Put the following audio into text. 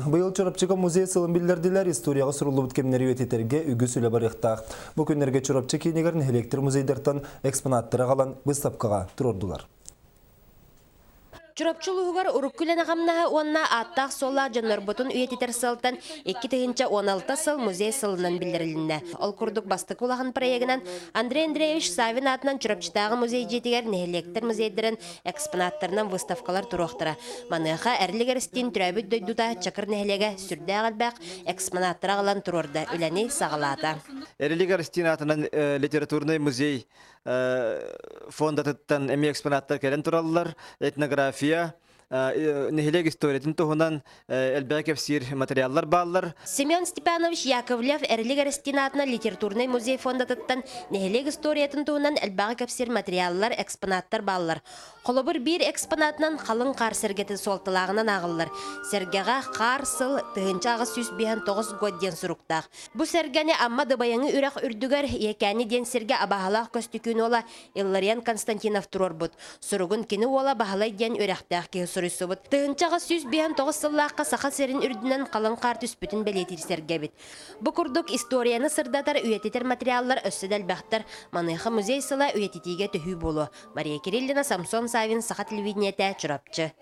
Быйыл Чурапчыга музей сылын биллэрдилэр, историяҕа суруллубут кэмнэри үйэтитэргэ үгүс үлэ барыахтаах. Бу күннэргэ Чурапчы киинигэр нэһилиэктэр музейдартан экспонаттары аҕалан быыстапкаҕа туруордулар. Чурапчы улууһугар урукку үлэни хамнаһа уонна ааттаах-суоллаах дьоннорбутун үйэтитэр сыалтан 2016 сыл музей сылынан биллэрилиннэ. Ол курдук бастакы улахан проегынан Андрей Андреевич Савин аатынан Чурапчытааҕы музей дьиэтигэр нэһилиэктэр музейдарын экспонаттарынан выставкалар туруохтара. Маныаха Эрилик Эристиин төрөөбүт дойдута Чакыр нэһилиэгэ сүрдээх элбэх экспонаттары аҕалан туруорда, үлэни саҕалаата. Эрилик Эристиин аатынан литературнай музей фондатыттан эмиэ экспонаттар кэлэн тураллар. Этнография, нэһилиэк историятын туһунан элбэҕи кэпсиир материаллар бааллар. Семен Степанович Яковлев Эрилик Эристиин аатынан литературнай музей фондатыттан нэһилиэк историятын туһунан элбэҕи кэпсиир материаллар, экспонаттар бааллар. Холобур, биир экспонатынан халыҥ хаар сэргэтин суолталааҕынан ааҕыллар. Сэргэҕэ хаар сыл 1859 год диэн суруктаах. Бу сэргэни Амма Дыбайаҥы үрэх үрдүгэр Иэкээни диэн сиргэ абааһылаах Көстүкүүн уола Илларион Константинов туруорбут. Суругун кини уола Баһылай диэн үөрэхтээх киһи суруйсубут. 1859 сыллаахха Саха сирин үрдүнэн халыҥ хаар түспүтүн бэлиэтиир сэргэ эбит. Бу курдук историяны сырдатар, үйэтитэр материаллар өссө да элбэхтэр. Маныаха музей сыла үйэтитиигэ төһүү буолуо. Мария Кириллина, Самсон Савин, Саха телевидениетэ, Чурапчы.